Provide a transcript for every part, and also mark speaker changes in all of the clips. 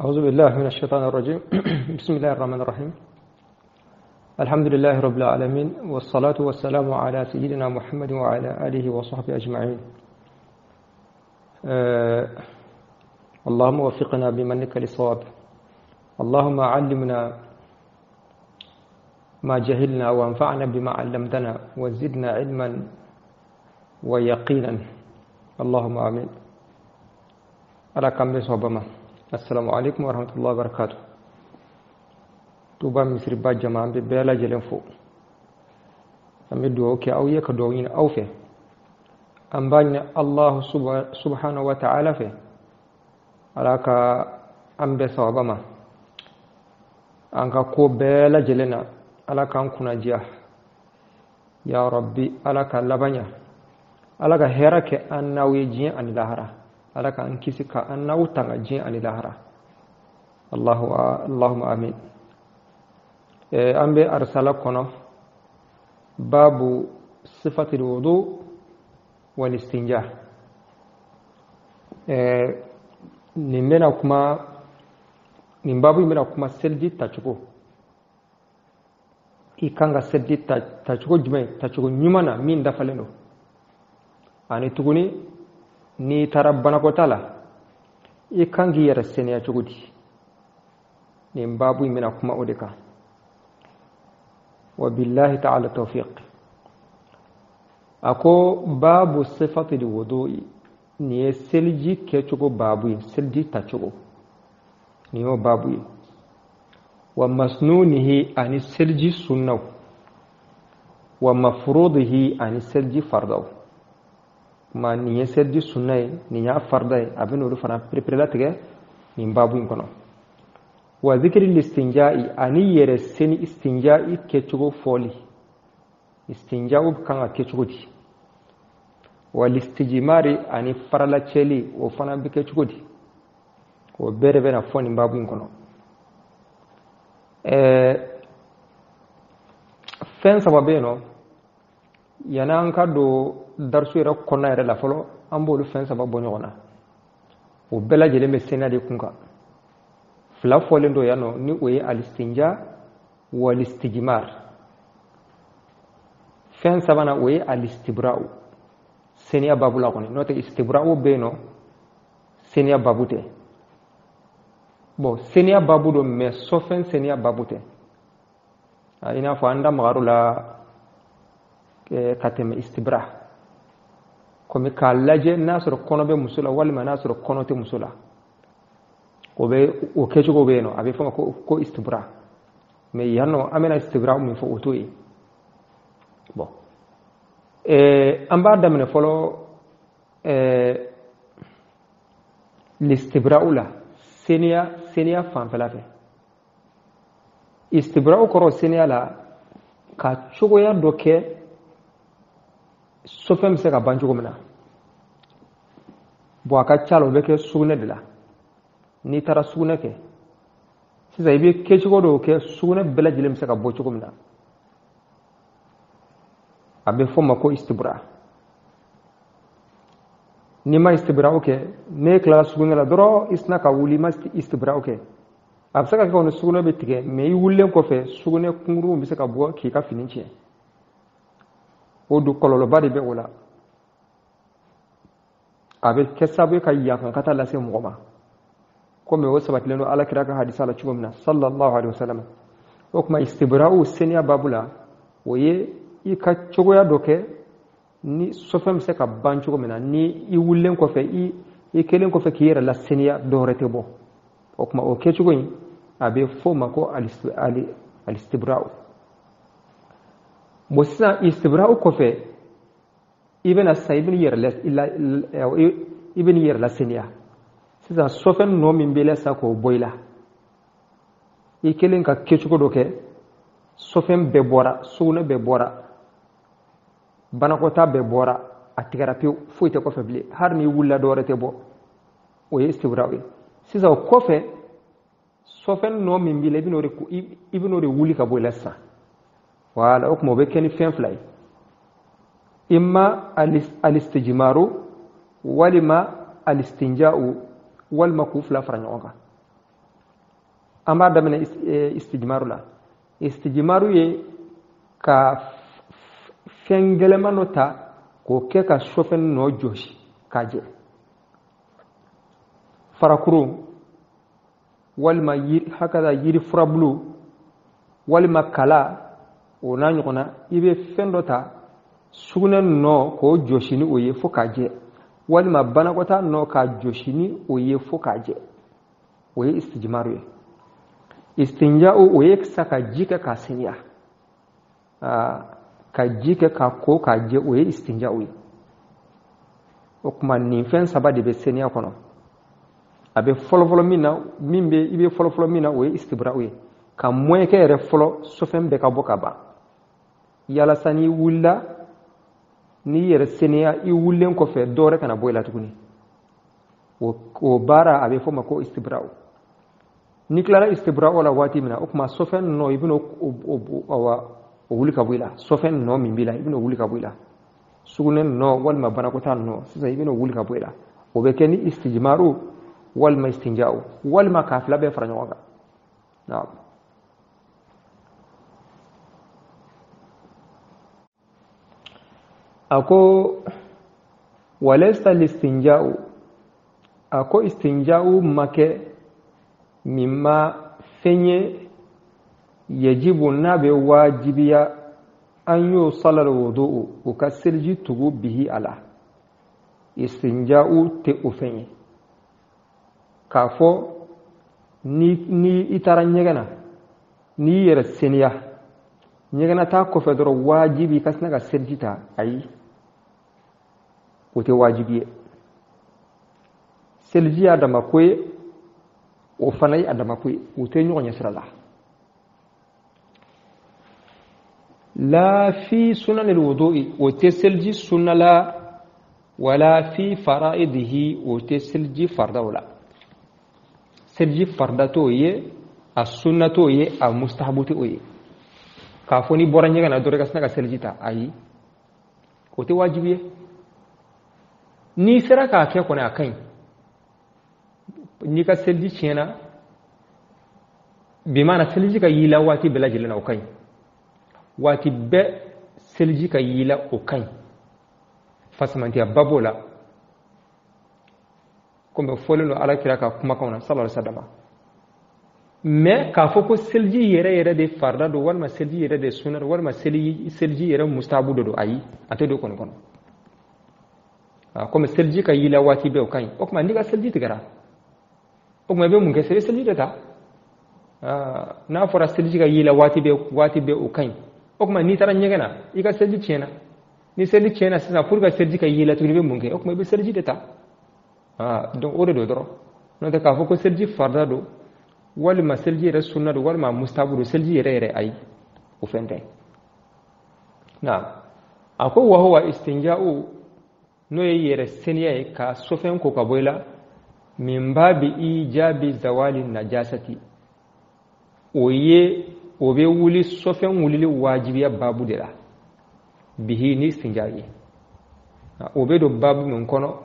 Speaker 1: أعوذ بالله من الشيطان الرجيم. بسم الله الرحمن الرحيم. الحمد لله رب العالمين، والصلاة والسلام على سيدنا محمد وعلى آله وصحبه أجمعين. اللهم وفقنا بمنك للصواب. اللهم علمنا ما جهلنا وانفعنا بما علمتنا وزدنا علما ويقينا. اللهم آمين. على كم بصوبما. السلام عليكم ورحمة الله وبركاته. Tuba misiriba jama, an bɛ bɛɛ lajɛlen fo, an bɛ dugawu kɛ aw ye ka dugawu ɲini aw fɛ. An b'a ɲini Allahu subhanahu wa ta'ala fɛ, Ala ka an bɛɛ sababa ma an ka ko bɛɛ lajɛlen na. Ala k'an kunnajiya ya Rabbi. Ala ka labanya, Ala ka hɛrɛ kɛ an n'aw ye diɲɛ ani lahara. Ala k'an kisi ka an n'aw tanga diɲɛ ani lahara. Allahu allahumma amin. An bɛ arsala kɔnɔ, babu sifatil wudu wal istinja. Nin bɛna kuma, nin babu in bɛna kuma seliji tacogo. I kan ka seliji tacogo jumɛn, tacogo ɲuman na min dafalen don, ani tuguni n'i taara banakɔta la, i kan k'i yɛrɛ seniya cogo di? Nin babu in bɛna kuma o de kan. Wa billahi ta'ala tawfiq. A ko babu sifatil wudu'i, nin ye seliji kɛcogo babu ye, seliji tacogo, nin y'o babu ye. Wa masnunihi, ani seliji sunnaw, wa mafrudihi, ani seliji fardaw. Ma nin ye seliji sunna ye, nin y'a farda ye, a bɛ n'olu fana pereperelatigɛ nin babu in kɔnɔ. Wa zikiri listinja'i, ani yɛrɛ seni istinja'i kɛcogo fɔli, istinja'u kan ka kɛ cogo di? Wa listijimari, ani faralacɛli, o fana bɛ kɛ cogo di? O bɛɛ de bɛna fɔ nin babu in kɔnɔ. Fɛn saba bɛ yen nɔ. Yanni an ka don darisu yɛrɛ kɔnɔna yɛrɛ la fɔlɔ, an b'olu fɛn saba bɔ ɲɔgɔn na. O bɛɛ lajɛlen bɛ seniya de kun kan. Fila fɔlen don yan nɔ, ni o ye alistinja walistijimar. Fɛn sabanan, o ye alistibra'u, seniya babu la kɔni. N'o tɛ, istibra'u bɛ yen nɔ, seniya babu tɛ. Bon, seniya babu don, mais sɔfɛn seniya babu tɛ. I n'a fɔ an da magar'o la ka tɛmɛ istibra, komi k'a lajɛ n'a sɔrɔ kɔnɔ bɛ muso la walima n'a sɔrɔ kɔnɔ tɛ muso la, o bɛ o kɛcogo bɛ yen nɔ, a bɛ fɔ o ma ko istibra. Mais yan nɔ, an bɛna istibra min fɔ, o t'o ye. Bon, an b'a daminɛ fɔlɔ listibra'u la, seniya fanfɛla fɛ. Istibra'u kɔrɔ seniya la, ka cogoya dɔ kɛ sofɛn bɛ se ka ban cogo min na. Bon, a ka ca la, o bɛ kɛ sugunɛ de la. N'i taara sugunɛ kɛ sisan, i bɛ kɛcogo dɔw kɛ, sugunɛ bɛɛ lajɛlen bɛ se ka bɔ cogo min na, a bɛ fɔ o ma ko istibra. N'i ma istibra'u kɛ, n'e tilala sugunɛ la dɔrɔn, i sina ka wuli, i ma istibra'u kɛ, a bɛ se ka kɛ kɔni sugunɛ bɛ tigɛ, mais i wulilen kɔfɛ, sugunɛ kunkuruw bɛ se ka bɔ k'i ka fini tiɲɛ. O dun kɔlɔlɔba de bɛ o la. A bɛ kɛ sababu ye ka yankankata lase mɔgɔ ma, komi o sabatilen don Ala kira ka hadisa la cogo min na, sallallahu alaihi wasallam. O tuma, istibra'u seniya babu la, o ye i ka cogoya dɔ kɛ ni sɔfɛn bɛ se ka ban cogo min na, ni i wulilen kɔfɛ, i kɛlen kɔfɛ k'i yɛrɛ la seniya, dɔwɛrɛ tɛ bɔ. O tuma, o kɛcogo in, a bɛ fɔ o ma ko alistibra'u. Bon, sisan istibra'u kɔfɛ, i bɛna sisan, i bɛn'i yɛrɛ laseniya sisan. Sɔfɛn nɔ min b'i la sisan, k'o bɔ i la, i kɛlen ka kɛcogo dɔ kɛ, sɔfɛn bɛɛ bɔra, sugunɛ bɛɛ bɔra, banakɔta bɛɛ bɔra, a tigɛra pewu, foyi tɛ kɔfɛ bilen. Hali n'i wulila, dɔwɛrɛ tɛ bɔ. O ye istibra'u ye. Sisan o kɔfɛ, sɔfɛn nɔ min b'i la, i bɛn'o de wuli ka bɔ i la sisan. Wala, o tuma o bɛ kɛ ni fɛn fila ye: imma alistijmaru walima alistinja'u, walima k'u fila fara ɲɔgɔn kan. An b'a daminɛ istijmaru la. Istijmaru ye ka fɛn gɛlɛman dɔ ta k'o kɛ ka sɔfɛn nɔ jɔsi k'a jɛ, farakurun walima hakada yiri furabulu walima kala, o n'a ɲɔgɔnna. I bɛ fɛn dɔ ta sugunɛ nɔ k'o jɔsi ni o ye fo k'a jɛ, walima banakɔtaa nɔ k'a jɔsi ni o ye fo k'a jɛ, o ye istijmaru ye. Istinja'u, o ye sa ka ji kɛ k'a seniya, ka ji kɛ k'a ko k'a jɛ, o ye istinja'u ye. O tuma nin fɛn saba de bɛ seniya kɔnɔ. A bɛ fɔlɔfɔlɔ min na, min bɛ i bɛ fɔlɔfɔlɔ min na, o ye istibra'u ye, ka moyen kɛ yɛrɛ fɔlɔ sɔfɛn bɛɛ ka bɔ ka ban, yalasa n'i wulila, n'i yɛrɛ seniya, i wulilen kɔfɛ dɔ wɛrɛ kana bɔ i la tuguni. O baara a bɛ fɔ o ma ko istibra'u. N'i tilara istibra'u la waati min na, o tuma sɔfɛn nɔ i bɛna o wuli ka bɔ i la. Sɔfɛn nɔ min b'i la, i bɛna o wuli ka bɔ i la, sugunɛ nɔ walima banakɔtaa nɔ, sisan i bɛna o wuli ka bɔ i la. O bɛ kɛ ni istijmaru walima istinja'u walima k'a fila bɛɛ fara ɲɔgɔn kan. Naam. A ko walaysa listinja'u, a ko istinja'u ma kɛ mimma fɛn ye yajibu n'a bɛ wajibiya an yusalla alwudu'u, u ka seliji tugu bihi a la. Istinja'u tɛ o fɛn ye k'a fɔ ni i taara ɲɛgɛn na, n'i y'i yɛrɛ seniya ɲɛgɛnna kɔfɛ dɔrɔn wajibi ka sina ka seliji ta, ayi, o tɛ wajibi ye. Seliji y'a dama ko ye, o fana ye a dama ko ye, u tɛ ɲɔgɔn ɲɛ sira la. La fi sunanil wudu'i, o tɛ seliji sunna la, wala fi fara'idihi, o tɛ seliji faridaw la. Seliji farida t'o ye, a sunna t'o ye, a mustahabu t'o ye. K'a fɔ n'i bɔra ɲɛgɛn na dɔrɔn i ka sina ka seliji ta, ayi, o tɛ wajibi ye. N'i sera k'a kɛ kɔni, a ka ɲi. N'i ka seliji tiɲɛna, bi maana seliji ka y'i la waati bɛɛ lajɛlen na, o ka ɲi. Waati bɛɛ seliji ka y'i la, o ka ɲi, fasamantiyaba b'o la, komi fɔlen don Ala kira ka kumakanw na sallallahu alaihi wasallam. Mais k'a fɔ ko seliji yɛrɛ yɛrɛ de farida don, walima seliji yɛrɛ de sunna don, walima seliji yɛrɛ mustahabu de don, ayi, a tɛ don kɔni kɔnɔ. Komi seliji ka y'i la waati bɛɛ, o ka ɲi. O tuma n'i ka seliji tigɛra, o tuma i bɛ mun kɛ? I bɛ seliji de ta. N'a fɔra seliji ka y'i la waati bɛɛ, waati bɛɛ, o ka ɲi. O tuma n'i taara ɲɛgɛn na, i ka seliji tiɲɛna. Ni seliji tiɲɛna sisan, pour que seliji ka y'i la tuguni, i bɛ mun kɛ? O tuma i bɛ seliji de ta. Donc o de don dɔrɔn. N'o tɛ k'a fɔ ko seliji farida don, walima seliji yɛrɛ sunna don, walima mustahabu don, seliji yɛrɛ yɛrɛ, ayi, o fɛn tɛ. Naam. A ko wa huwa istinja'u, n'o ye yɛrɛ seniya ye, ka sɔfɛn ko ka bɔ i la, min babi ijabi zawali najasati, o ye o bɛ wuli sɔfɛn wulili wajibiya babu de la, bihi ni istinja ye. O bɛ don babu min kɔnɔ,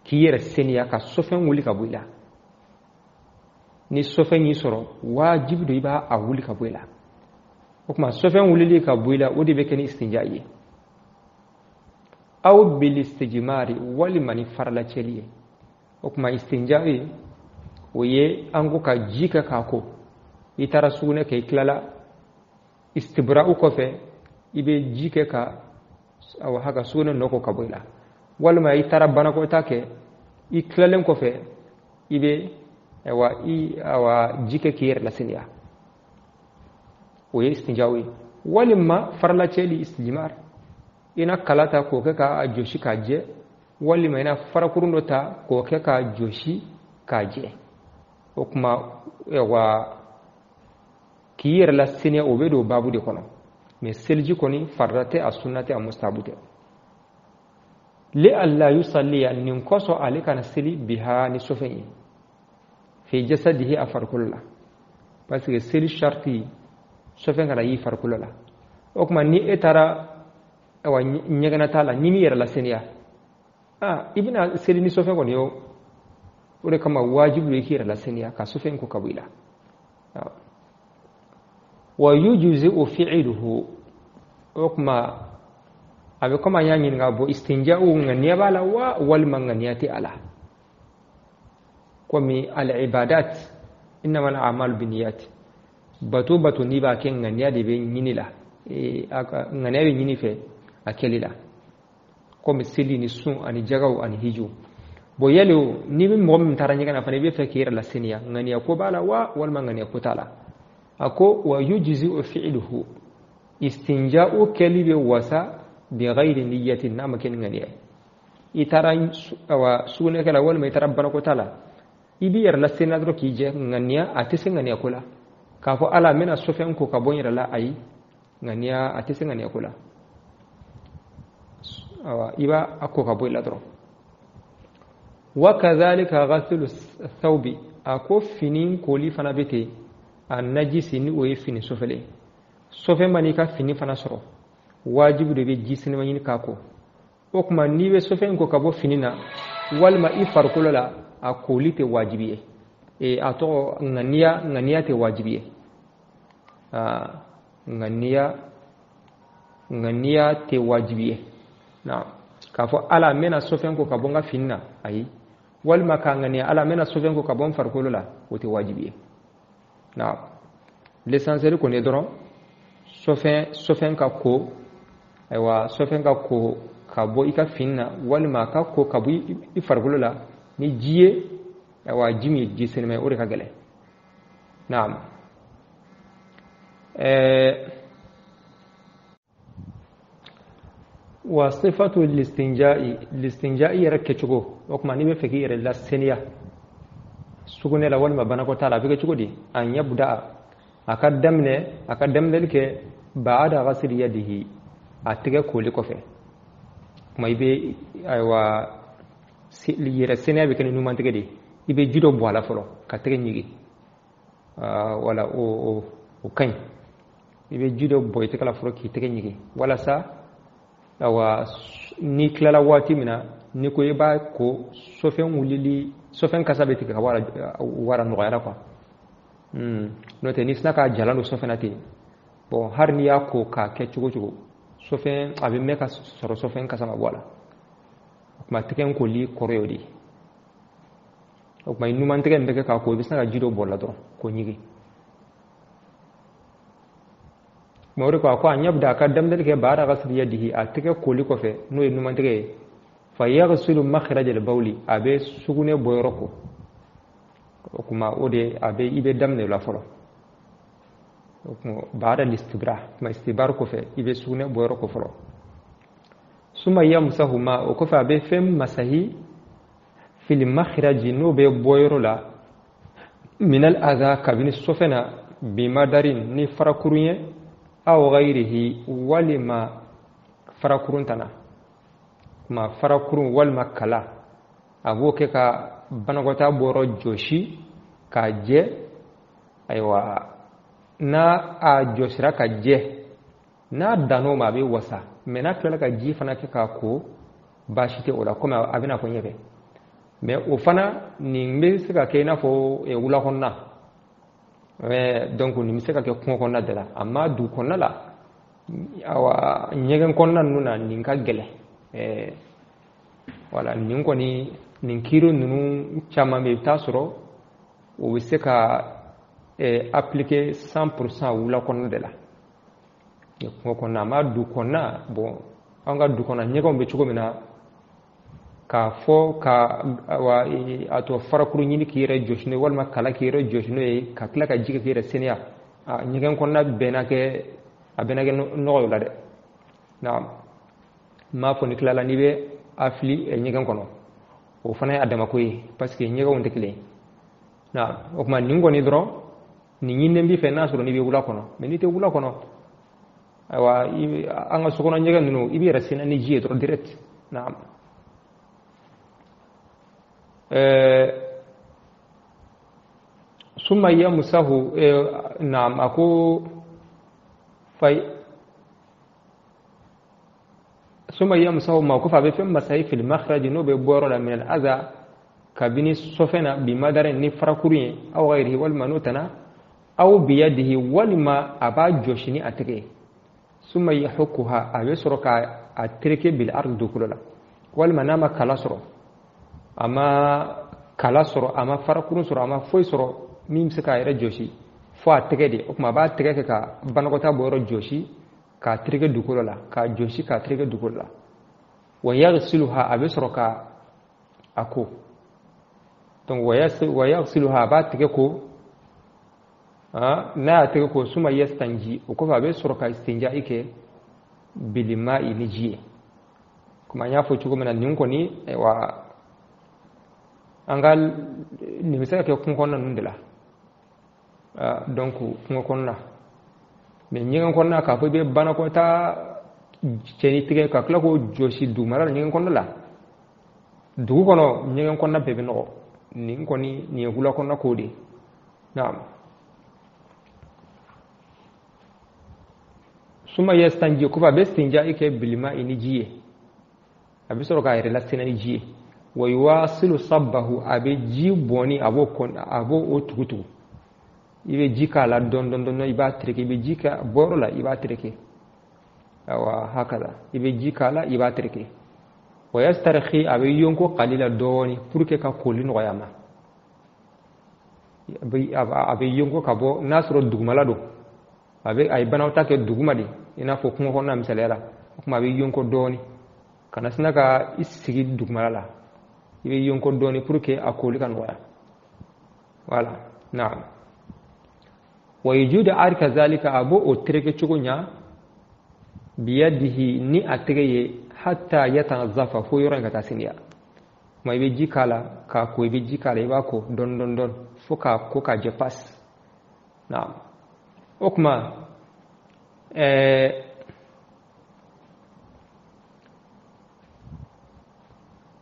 Speaker 1: k'i yɛrɛ seniya ka sɔfɛn wuli ka bɔ i la. Ni sɔfɛn y'i sɔrɔ, wajibi don i b'a a wuli ka bɔ i la. O tuma sɔfɛn wulili ka bɔ i la, o de bɛ kɛ ni istinja ye, aw bil istijmari, walima ni faralacɛli ye. O tuma istinja ye, o ye an ko ka ji kɛ k'a ko. I taara sugunɛ kɛ, i tilala istibra'u kɔfɛ, i bɛ ji kɛ ka awa haka sugunɛ nɔ ko ka bɔ i la, walima i taara banakɔtaa kɛ, i tilalen kɔfɛ, i bɛ awa i awa ji kɛ k'i yɛrɛ laseniya, o ye istinja'u ye. Walima faralacɛli, istijmar, i na kala ta k'o kɛ k'a jɔsi k'a jɛ, walima i na farakurun dɔ ta k'o kɛ k'a jɔsi k'a jɛ. O tuma awa k'i yɛrɛ laseniya, o bɛ don baabu de kɔnɔ. Mais seliji kɔni farida tɛ, a sunna tɛ, a mustahabu tɛ. Li alla yusalliya, nin kosɔn ale kana seli, biha ni sɔfɛn ye, fi jasadihi, a farikolo la, parce que seli sharti sɔfɛn kana y'i farikolo la. O tuma ni e taara awa ɲɛgɛnna la, n'i m'i yɛrɛ laseniya, i bɛna seli ni sɔfɛn kɔni ye. O de kama wajibi don i k'i yɛrɛ laseniya ka sɔfɛn ko ka bɔ i la. Wa yujzi'u fi'luhu, o kuma a bɛ komi an y'a ɲininka bɔ istinja'u ŋaniya b'a la wa walima ŋaniya tɛ a la, komi al-ibadat innama al-a'malu binniyat, bato bato n'i b'a kɛ ŋaniya de bɛ ɲini la, ŋaniya bɛ ɲini fɛ a kɛli la, komi seli ni sun ani jagaw ani hiju. Bon yali o n'i bɛ mɔgɔ min taara ɲɛgɛn na fana i bɛ fɛ k'i yɛrɛ laseniya, ŋaniya ko b'a la wa walima ŋaniya ko t'a la. A ko wa yujzi'u fi'luhu, istinja'u kɛli bɛ wasa bi ghayri niyyatin, n'a ma kɛ ni ŋaniya ye. I taara awa sugunɛkɛ la walima i taara banakɔtaa la, i b'i yɛrɛ laseniya dɔrɔn k'i jɛ, ŋaniya a tɛ se ŋaniya ko la. K'a fɔ ala n bɛna sofɛn ko ka bɔ n yɛrɛ la, ayi, ŋaniya a tɛ se ŋaniya ko la. Awa i b'a ko ka bɔ i la dɔrɔn. Wa kadhalika ghaslu thawbi, a ko fini koli fana bɛ ten, a najisi ni o ye fini sofɛlen, sofɛn man'i ka fini fana sɔrɔ, wajibi de bɛ ji senima ɲini k'a ko. O tuma n'i bɛ sofɛn ko ka bɔ fini na walima i farikolo la, a koli tɛ wajibi ye, a tɔgɔ ŋaniya, ŋaniya tɛ wajibi ye, ŋaniya, ŋaniya tɛ wajibi ye. Na k'a fɔ ala n bɛna sofɛn ko ka bɔ n ka fini na, ayi, walima k'a ŋaniya ala n bɛna sofɛn ko ka bɔ n farikolo la, o tɛ wajibi ye. Na l'essentiel kɔni ye dɔrɔn sofɛn, sofɛn ka ko, ayiwa sofɛn ka ko ka bɔ i ka fini na walima ka ko ka bɔ i farikolo la ni ji ye, ayiwa ji min ye ji senima ye, o de ka gɛlɛn. Naam. Wa sifatu listinja'i, listinja'i yɛrɛ kɛcogo, o tuma n'i bɛ fɛ k'i yɛrɛ laseniya sugunɛ la walima banakɔtaa la, a bɛ kɛ cogo di? An yabda, a ka daminɛ, a ka daminɛli kɛ ba'ada ghasli yadihi, a tɛgɛ koli kɔfɛ. Kuma i bɛ ayiwa yɛrɛ seniya bɛ kɛ ni numantigɛ de ye, i bɛ ji dɔ bɔ a la fɔlɔ ka tɛgɛ ɲigin, wala o ka ɲi, i bɛ ji dɔ bɔ i tɛgɛ la fɔlɔ k'i tɛgɛ ɲigin, walasa awa n'i tilala waati min na, n'i ko i b'a ko sofɛn wulili, sofɛn kasa bɛ tigɛ ka bɔ a la, wara nɔgɔyara quoi. N'o tɛ n'i sina k'a jalan don sofɛn na ten, bon hali n'i y'a ko k'a kɛ cogo cogo, sofɛn a bɛ mɛn ka sɔrɔ sofɛn kasa ma bɔ a la. O tuma tɛgɛ koli kɔrɔ y'o de ye. O tuma i numan tɛgɛ min bɛ kɛ k'a ko, i bɛ sin ka ji dɔ bɔ a la dɔrɔn k'o ɲigin. O de ko a ko an yabda, a ka daminɛli kɛ baada ghasli yadihi, a tɛgɛ koli kɔfɛ, n'o ye numan tɛgɛ ye, fa yaghsilu makhraj al-bawli, a bɛ sugunɛ bɔyɔrɔ ko. O kuma o de a bɛ i bɛ daminɛ o la fɔlɔ. O kuma baada listibra, kuma istibar kɔfɛ i bɛ sugunɛ bɔyɔrɔ ko fɔlɔ. Suma yamsahuma, o kɔfɛ a bɛ fɛn masahi fil makhraji, n'o bɛ bɔyɔrɔ la, minal adha, kabini sɔfɛ na, bimadarin, ni farakurun ye, aw ghayrihi, walima farakurun tana, kuma farakurun walima kala, a b'o kɛ ka banakɔtaa bɔyɔrɔ jɔsi k'a jɛ. Ayiwa n'a a jɔsira ka jɛ, n'a dann'o ma a bɛ wasa, mɛ n'a tilala ka ji fana kɛ k'a ko, baasi tɛ o la, komi a bɛna fɔ ɲɛfɛ. Mɛ o fana nin bɛ se ka kɛ i n'a fɔ wula kɔnɔna, donc nin bɛ se ka kɛ kungo kɔnɔna de la, amma dugu kɔnɔna la, awa ɲɛgɛn kɔnɔna ninnu na, nin ka gɛlɛn. Wala nin kɔni nin kiiri ninnu caman bɛ yen, i bɛ taa sɔrɔ o bɛ se ka appliquer 100% wula kɔnɔna de la. Kungo kɔnɔna, amma dugu kɔnɔna, bon an ka dugu kɔnɔna ɲɛgɛnw bɛ cogo min na, k'a fɔ ka awa a to farakuru ɲini k'i yɛrɛ jɔsi n'o ye, walima kala k'i yɛrɛ jɔsi n'o ye, ka tila ka ji kɛ k'i yɛrɛ seniya, a ɲɛgɛn kɔnɔna bɛɛ n'a kɛ, a bɛɛ n'a kɛ nɔgɔ ye o la dɛ. Naam, n m'a fɔ ni tilala n'i bɛ a fili ɲɛgɛn kɔnɔ, o fana ye a damako ye, parce que ɲɛgɛnw tɛ kelen ye. Naam, o tuma nin kɔni dɔrɔn nin ɲininen b'i fɛ n'a sɔrɔ n'i bɛ wula kɔnɔ, mɛ n'i tɛ wula kɔnɔ, ayiwa an ka sokɔnɔ ɲɛgɛn ninnu, i b'i yɛrɛ seniya ni ji ye dɔrɔn direct. Naam. Summa yamsahu, naam, a ko fa summa yamsahu ma, ko fa bɛ fɛn masahi fil makhraj, n'o bɛ bɔ yɔrɔ la, min al adha, kabini sɔfɛ na, bi madarin, ni farakuru ye, aw ghayrihi, walima n'o tana, Aw biyadihi, walima a b'a jɔsi ni a tɛgɛ ye. Summa yahukuha, a bɛ sɔrɔ ka a tereke bil ardi, dugukolo la. Walima n'a ma kala sɔrɔ, a ma kala sɔrɔ, a ma farakurun sɔrɔ, a ma foyi sɔrɔ min bɛ se k'a yɛrɛ jɔsi fo a tɛgɛ de, o tuma a b'a tɛgɛ kɛ ka banakɔtaa bɔyɔrɔ jɔsi k'a tereke dugukolo la, k'a jɔsi k'a tereke dugukolo la. Wa yaghsiluha, a bɛ sɔrɔ ka a ko. Donc wa yaghsiluha, a b'a tɛgɛ ko. N'a y'a tɛgɛ ko, suma yastanji, o kɔfɛ a bɛ sɔrɔ ka istinja'i kɛ bilima'i, ni ji ye. Komi an y'a fɔ cogo min na, nin kɔni, ayiwa, an ka nin bɛ se ka kɛ kungo kɔnɔna ninnu de la. Donc kungo kɔnɔna, mais ɲɛgɛn kɔnɔna, k'a fɔ i bɛ banakɔtaa cɛ ni tɛgɛ ka tila k'o jɔsi dugumala la ɲɛgɛn kɔnɔna la, dugu kɔnɔ ɲɛgɛn kɔnɔna bɛɛ bɛ nɔgɔ. Nin kɔni, nin ye wula kɔnɔna ko de ye. Naam. Suma yastanji, kɔfɛ a bɛ istinja'i kɛ bilima'i, ni ji ye. A bɛ sɔrɔ k'a yɛrɛ lasena ni ji ye. Wa yuwasilu sabbahu, a bɛ ji bɔnni, a b'o o tugu tugu. I bɛ ji k'a la dɔɔni dɔɔni dɔɔni, i b'a tereke. I bɛ ji kɛ bɔyɔrɔ la, i b'a tereke. Awa, hakada, i bɛ ji k'a la, i b'a tereke. Wa yastarhi, a bɛ yonko qalila, dɔɔni, pour que ka koli nɔgɔya ma. A bɛ yonko ka bɔ, n'a sɔrɔ dugumala don, a ye banakɔtaa kɛ duguma de, i n'a fɔ kungo kɔnɔna misaliya la, o tuma a bɛ yonko dɔɔni, kana sina ka i sigi dugumala la. I bɛ yonko dɔɔni pour que a koli ka nɔgɔya. Voilà, naam. Wa yujudu arka zalika, a b'o o tereke cogo ɲa biyadihi, ni a tɛgɛ ye, hatta yatanazafa, fo yɔrɔ in ka taa seniya. Kuma i bɛ ji k'a la k'a ko, i bɛ ji k'a la, i b'a ko dɔɔni dɔɔni dɔɔni fo k'a ko k'a jɛ pas. Naam. O kuma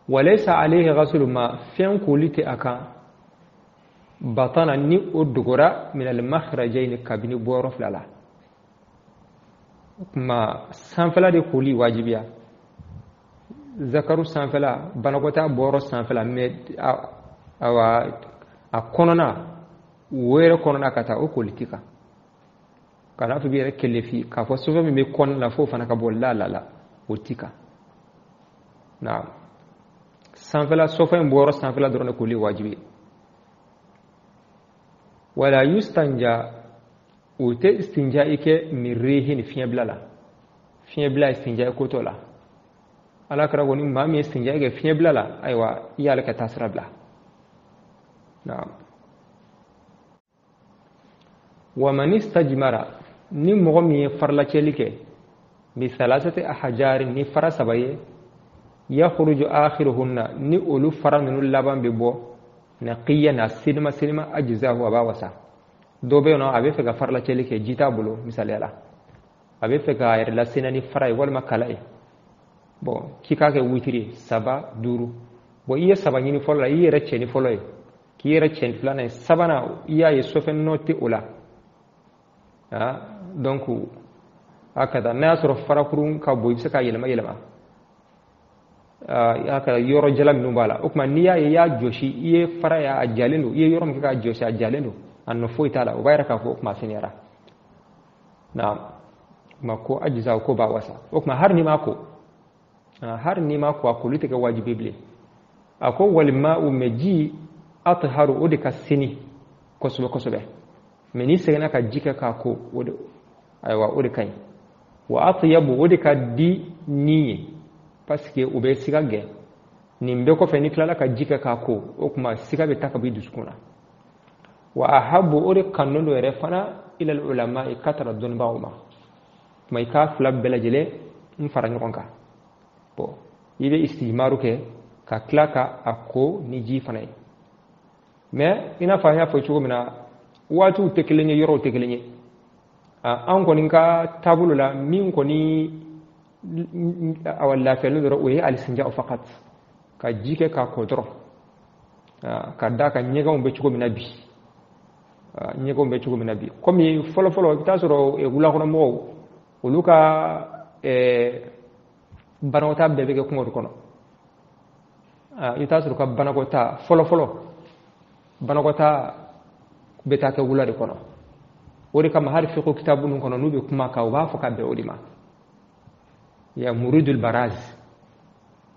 Speaker 1: walaysa alayhi ghaslu ma, fɛn koli tɛ a kan, batana, ni o dogora, min al makhrajayn, kabini bɔyɔrɔ fila la. O kuma sanfɛla de koli wajibiya, zakaru sanfɛla, banakɔtaa bɔyɔrɔ sanfɛla, mais awa, a kɔnɔna, wo yɛrɛ kɔnɔna ka taa, o koli ti kan. Kana fɔ i b'i yɛrɛ kelefi k'a fɔ sɔfɛ min bɛ kɔnɔna la f'o fana ka bɔ la la la, o ti kan. Naam. Sanfɛla, sɔfɛ in bɔyɔrɔ sanfɛla dɔrɔn de koli wajibi ye. Wala yustanja, o tɛ istinja'i kɛ, min rihin, fiɲɛ bila la. Fiɲɛ bila, istinja'i ko t'o la. Ala kɛra ko ni maa min ye istinja'i kɛ fiɲɛ bila la, ayiwa, i y'ale ka taasira bila. Naam. Wa man istajmara, ni mɔgɔ min ye farilacɛli kɛ, bi salasati ahjari, ni fara saba ye, yakhruju akhiruhunna, ni olu fara ninnu laban bɛ bɔ, naqiyan, a senima senima, ajzahu, a b'a wasa. Dɔ bɛ yen nɔ, a bɛ fɛ ka farilacɛli kɛ, ji t'a bolo misaliya la, a bɛ fɛ k'a yɛrɛ lasena ni fara ye walima kala ye. Bon, k'i k'a kɛ witiri ye, saba, duuru. Bon, i ye saba ɲini fɔlɔ la, i yɛrɛ cɛ ni fɔlɔ ye, k'i yɛrɛ cɛ ni filanan ye, sabanan, i y'a ye sɔfɛ nɔ tɛ o la. Ah, donc hakada, n'a y'a sɔrɔ farakurun ka bon, i bɛ se k'a yɛlɛma yɛlɛma a ka yɔrɔ jala minnu b'a la. O tuma n'i y'a ye i y'a jɔsi, i ye fara ye, a jalen don, i ye yɔrɔ min kɛ k'a jɔsi, a jalen don, a nɔ foyi t'a la, o b'a yira k'a fɔ o tuma a seniyara. Naam. O tuma ko ajiza, ko b'a wasa. O tuma hali n'i m'a ko, a koli tɛ kɛ wajibi bilen. A ko walima u mɛ ji atharu, o de ka seni kosɛbɛ kosɛbɛ, mais n'i seginna ka ji kɛ k'a ko, o de, ayiwa, o de ka ɲi. Wa atyabu, o de ka di ni ye, parce que o bɛ siga gɛn. Nin bɛɛ kɔfɛ, n'i tilala ka ji kɛ k'a ko, o tuma siga bɛ taa ka bɔ i dusukun na. Wa ahabu, o de kanu don yɛrɛ fana, ilal ulama, ka tara dɔnnibagaw ma. Tuma i k'a fila bɛɛ lajɛlen n fara ɲɔgɔn kan. Bon, i bɛ istijmaru kɛ ka tila ka a ko ni ji fana ye. Mais i n'a fɔ an y'a fɔ cogo min na, waatiw tɛ kelen ye, yɔrɔw tɛ kelen ye. An kɔni ka taabolo la, min kɔni, awa, lafiyalen dɔrɔn, o ye alistinja faqat, ka ji kɛ k'a ko dɔrɔn, ka d'a kan ɲɛgɛnw bɛ cogo min na bi, ɲɛgɛnw bɛ cogo min na bi. Komi fɔlɔ fɔlɔ, i bɛ taa sɔrɔ wulakɔnɔmɔgɔw, olu ka banakɔtaa bɛɛ bɛ kɛ kungo de kɔnɔ. I bɛ taa sɔrɔ ka banakɔtaa fɔlɔ fɔlɔ, banakɔtaa bɛ taa kɛ wula de kɔnɔ. O de kama hali fiqh kitabu ninnu kɔnɔ, n'u bɛ kuma kan, u b'a fɔ ka bɛn o de ma. Ya muridul baraz,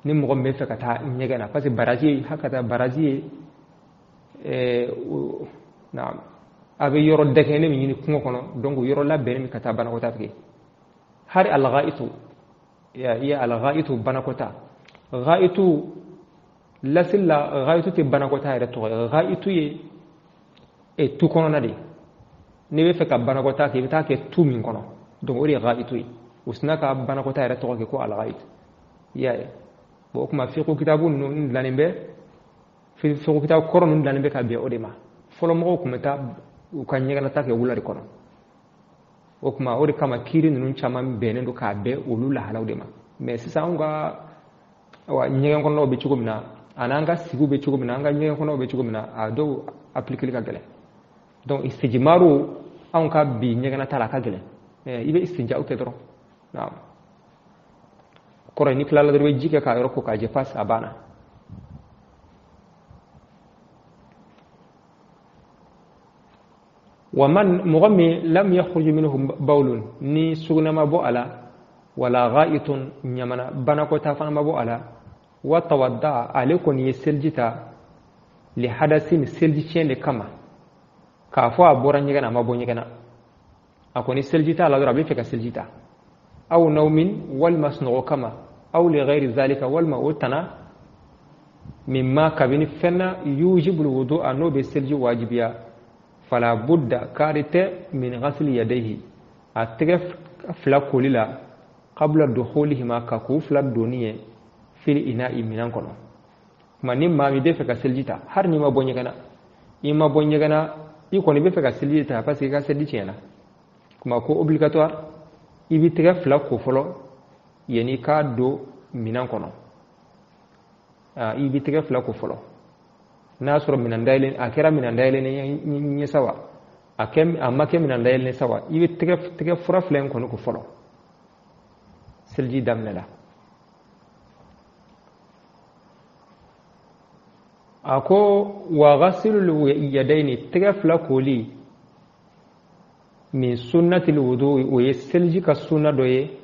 Speaker 1: ni mɔgɔ min bɛ fɛ ka taa ɲɛgɛn na, parce que baraji ye hakata baraji ye, naam, a bɛ yɔrɔ dɛgɛnnen min ɲini kungo kɔnɔ, donc yɔrɔ labɛnnen min ka taa banakɔtaa tigɛ. Hali alghaitu, ya iya alghaitu banakɔtaa, ghaitu lasili la, ghaitu tɛ banakɔtaa yɛrɛ tɔgɔ ye. Ghaitu ye tu kɔnɔna de ye. N'i bɛ fɛ ka banakɔtaa kɛ, i bɛ taa kɛ tu min kɔnɔ, donc o de ye ghaitu ye. O sinna ka banakɔtaa yɛrɛ tɔgɔ kɛ ko alghaitu. I y'a ye? Bon, o tuma fiqh kitabu ninnu dilannen bɛ, fiqh kitabu kɔrɔ ninnu dilannen bɛ ka bɛn o de ma. Fɔlɔ mɔgɔw tun bɛ taa u ka ɲɛgɛnata kɛ wula de kɔnɔ. O tuma o de kama kiiri ninnu caman bɛnnen don k'a bɛn olu lahalaw de ma. Mais sisan anw ka ɲɛgɛn kɔnɔnaw bɛ cogo min na, ani an ka sigiw bɛ cogo min na, an ka ɲɛgɛn kɔnɔnaw bɛ cogo min na, a dɔw appliquer ka gɛlɛn. Donc istijimaru, anw ka bi ɲɛgɛnata la, a ka gɛlɛn. Mais i bɛ istinja'u kɛ dɔrɔn. Naam, kɔrɔ ni tilala dɔrɔn, i bɛ ji kɛ k'a yɔrɔ ko k'a jɛ, pasi, a banna. Wa man, mɔgɔ min, lam yakhruj minhu bawlun, ni sugunɛ ma bɔ a la, wala ghaitun, ɲamana banakɔta fana ma bɔ a la, wa tawadda, ale kɔni ye seliji ta, li hadasin, seliji tiɲɛ de kama, k'a fɔ a bɔra ɲɛgɛn na, a ma bɔ ɲɛgɛn na, a kɔni seliji t'a la dɔrɔn, a bɛ fɛ ka seliji ta, aw nawmin, walima sunɔgɔ kama, aw li ghairi zalika, walima o tana, mimma, kabini fɛn na, yujibul wudu'a, n'o bɛ seliji wajibiya, fala budda, kaari tɛ, min ghasli yadayhi, a tɛgɛ fila koli la, qabla dukhulihima, ka k'u fila donni ye, fil ina'i, minɛn kɔnɔ. Kuma ni maa min bɛ fɛ ka seliji ta, hali n'i ma bɔ ɲɛgɛn na, i ma bɔ ɲɛgɛn na, i kɔni bɛ fɛ ka seliji ta parce que i ka seliji tiɲɛna, kuma ko obligatoire, i b'i tɛgɛ fila ko fɔlɔ yanni i k'a don minɛn kɔnɔ. I b'i tɛgɛ fila ko fɔlɔ, n'a sɔrɔ minɛn dayɛlɛ, a kɛra minɛn dayɛlɛnnen ɲɛ sa wa, a ma kɛ minɛn dayɛlɛnnen sa wa, i bɛ tɛgɛ fura fila in kɔni ko fɔlɔ seliji daminɛ la. A ko wa ghasilul yadayni, tɛgɛ fila koli, min sunnatil wudu, o ye seliji ka sunna dɔ ye,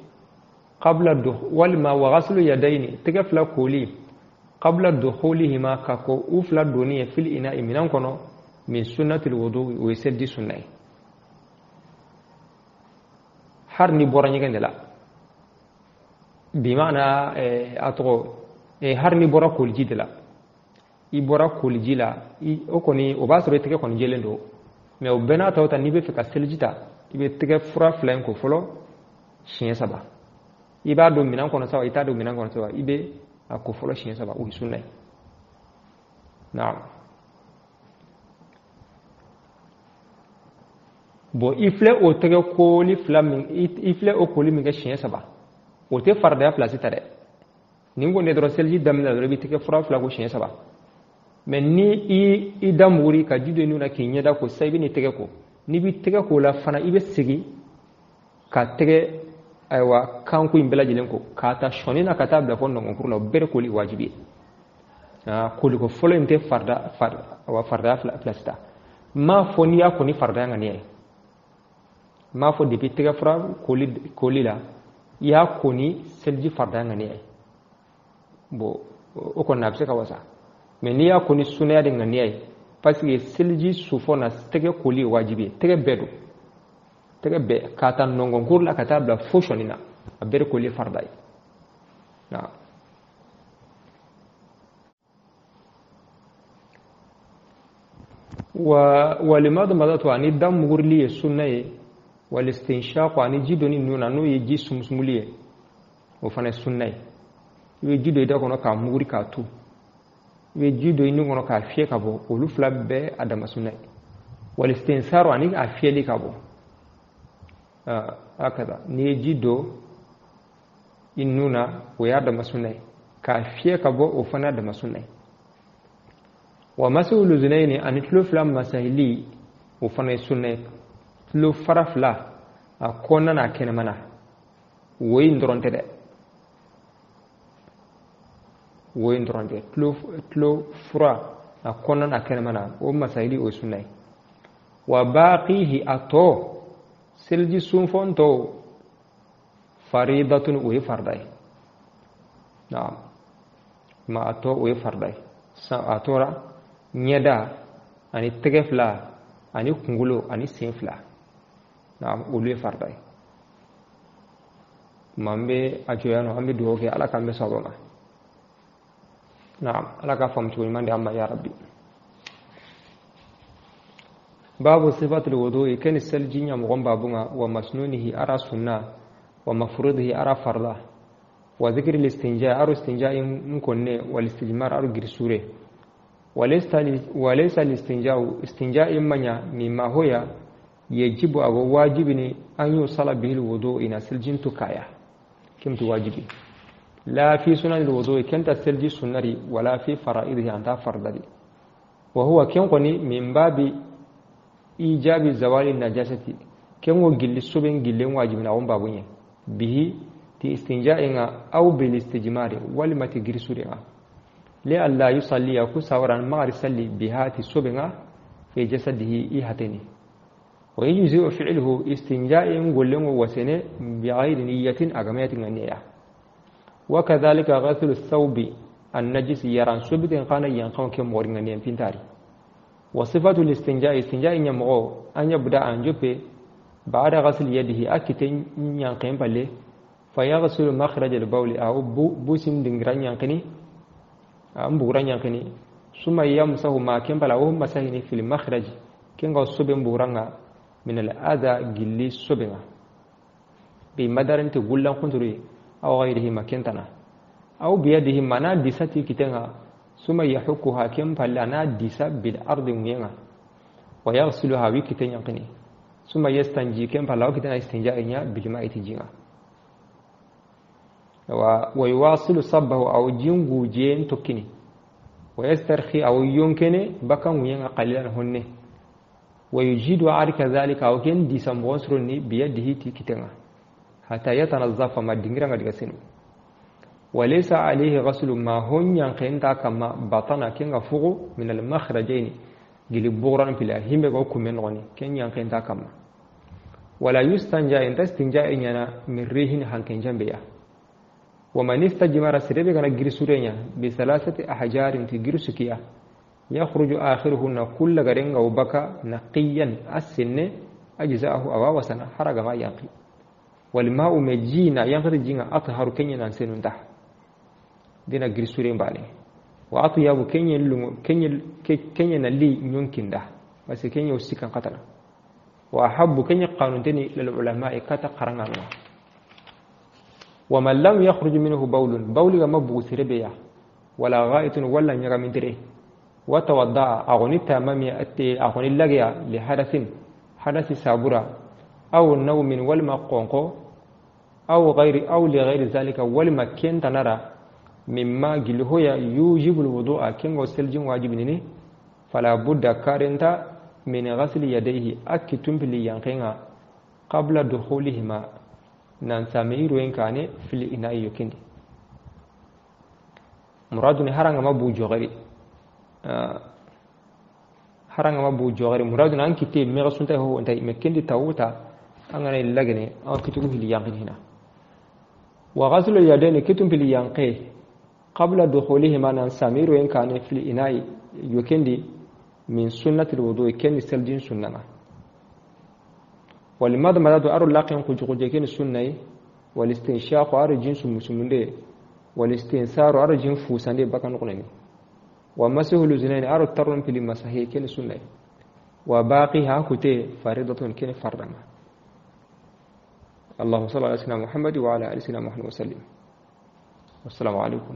Speaker 1: qabla walima wa ghasilu yadayni, tɛgɛ fila koli, qabla dukhulihima, ka ko u fila donni ye, fil ina'i, minɛn kɔnɔ, min sunnatil wudu, o ye seliji sunna ye. Har ni bɔra ɲɛgɛn de la, bi maana a tɔgɔ, har ni bɔra koliji de la, i bɔra koliji la, o kɔni o b'a sɔrɔ i tɛgɛ kɔni jɛlen don, mais o bɛɛ n'a ta o ta, n'i bɛ fɛ ka seliji ta, i bɛ tɛgɛ fura fila in ko fɔlɔ siɲɛ saba. I b'a don minɛn kɔnɔ sa wa, i t'a don minɛn kɔnɔ sa wa, i bɛ a ko fɔlɔ siɲɛ saba, o ye sunna ye. Naam. Bon, i filɛ o tɛgɛ koli fila min, i filɛ o koli min kɛ siɲɛ saba, o tɛ faridaya pilasi ta dɛ. Nin kɔni dɔrɔn, seliji daminɛ dɔrɔn, i bɛ tɛgɛ fura fila ko siɲɛ saba. Mais ni i da muguri ka ji don i nun na k'i ɲɛda ko sisan, i bɛ n'i tɛgɛ ko. N'i b'i tɛgɛ ko la fana, i bɛ segin ka tɛgɛ, ayiwa, kanko in bɛɛ lajɛlen ko, k'a ta sɔnni na ka taa bila fɔ nɔngɔnkuru la, o bɛɛ de koli wajibi ye. Koliko fɔlɔ in tɛ farida, awa, faridaya pilasi ta. N m'a fɔ n'i y'a ko ni faridaya ŋaniya ye, n m'a fɔ depuis tɛgɛ fura koli la, i y'a ko ni seliji faridaya ŋaniya ye. Bon, o kɔni a bɛ se ka wasa. Mais n'i y'a ko ni sunnaya de ŋaniya ye, parce que seliji sufɔ na, tɛgɛ koli ye wajibi ye, tɛgɛ bɛɛ don, tɛgɛ bɛɛ, k'a ta nɔngɔnkuru la ka taa bila fo sɔnni na, a bɛɛ de koli ye farida ye. Naam. Wa walimadmadatu, ani da mugurili ye sunna ye, walistinshaqu, ani ji donni nun na, n'o ye ji sumusumuli ye, o fana ye sunna ye. I bɛ ji don i da kɔnɔ k'a muguri k'a tu, i bɛ ji don i nun kɔnɔ k'a fiyɛ ka bɔ, olu fila bɛɛ a dama sunna ye. Walistinsaru, ani a fiyɛli ka bɔ, hakada, n'i ye ji don i nun na, o y'a dama sunna ye, k'a fiyɛ ka bɔ, o fana y'a dama sunna ye. Wa masihu luzunayni, ani tulo fila masahili, o fana ye sunna ye. Tulo fara fila, a kɔnɔna n'a kɛnɛmana, wo in dɔrɔn tɛ dɛ, wo in dɔrɔn tɛ, tulo fura a kɔnɔna n'a kɛnɛmana, o masahili, o ye sunna ye. Wa baqihi, a tɔ Seliji sunfon to faridatun o ye farda ye. Naam, ma a tɔ o ye farda ye. A tora ɲɛda ani tɛgɛ fila ani kunkolo ani sen fila, naam, olu ye farda ye. Ma an bɛ a jɔ yan nɔ, an bɛ dugawu kɛ Ala k'an bɛ sɔn ma. Naam, Ala ka faamu cogo ɲuman di an ma ya Rabbi. Babu sifatul wudu'i kani selji ɲamɔgɔn babunga wa masnunihi ara sunna wa mafrudihi ara farda wa zikri listinja aro istinja in konne wal istijmar aro girsure walaysa listinja'u istinja in manya mimma hoya yajibu ago wajibini an yusala bihi alwudu ina seljin tukaya kimtu wajibi la fi sunan alwudu kenta selji sunnari wala fi fara'idihi anta fardari wa huwa kenkoni min babi ijabi zawali najasati kengo gilli soben gillen wajibina on babunye bihi ti istinja'inga aw bil istijmari walima ti girsurenga li alla yusalli ku sawaran magari salli biha ti sobenga fi jasadihi i hateni wa yujzi fi'luhu istinja'in gollengo wasene bi ghayri niyyatin agamayatin niyya wa kadhalika ghaslu thawbi an-najis yaran sobiten kana yankan ke moringa niyan pintari wa sifatu al-istinja'i istinja'i nyamogo an yabda an jope ba'da ghasl yadihi akite nyanken palle fayaghsilu makhraj al-bawl aw busin dingiran yankini am buguran yankini suma yamsahu ma kembala wa masahini fil makhraj kenga soben buranga min al-adha gilli sobenga bi madarin te gullan kunturi aw ghayrihi makentana aw biyadihi mana disati kitenga suma yahukuha kempala na disa bil ardi muyenga wa yaghsiluha wi kiten yankini suma yastanji kempala wa kitena istinja nya bil ma'i tijinga wa yuwasilu sabbahu aw jingu jen tokkini wa yastarkhi aw yonkene bakan wuyenga qalilan honne wa yujidu arka dhalika aw ken disambonsroni biyadihi ti kitenga hatta yatanazzafa ma dingira diga senu wa laysa alayhi ghaslu ma honyan khenta kama batana kenga fugu min al makhrajaini gili buran pila himbe go kumen goni kenyan khenta kama wala yustanja intastinja inyana min rihin hanken jambeya ومن استجمر سربي كان غرسورينيا بثلاثه احجار تغرسكيا يخرج اخرهن كل غرنغ وبكا نقيا السن اجزاءه او وسنا حرق ما ينقي والماء مجينا ينقي جينا اطهر كنيا نسنون ده دينا غرسورين بالي واطيب كنيا كنيا كنيا لي يمكن ده بس كنيا وسكن قتل واحب كنيا قانونتني للعلماء كتا قرنا. ومن لم يخرج منه بول بول ما بوسربيا ولا غائط ولا نغمدري وتوضع اغني تمامي اغني لغيا لحدث حدث سابورا او نوم والما قونقو او غير او لغير ذلك والما كنت نرى مما جلهويا يوجب الوضوء كن سلجن واجبني فلا بد كارنتا من غسل يديه اكتم بلي قبل دخولهما nan samiru en kane fil ina'i yokindi muradu ni haranga ma bu jogari haranga ma bu jogari muradu nan kite me rasunta ho ontai me kendi tawuta angana lagene an kitugu hili yanqin hina wa ghaslu yadaini kitum fil yanqi qabla dukhulihima nan samiru en kane fil ina'i yokindi min sunnati alwudu kendi seljin sunnama والمضمضة أرو لاقين قجقجكين السنة والاستنشاق أرو جنس مسلمين والاستنثار أرو جنس فوسان بكان نقلني ومسح الأذنين أرو ترون في المسحي كين السنة وباقيها كتي فريضة كين فرضا. اللهم صل على سيدنا محمد وعلى آل سيدنا محمد وسلم. والسلام عليكم.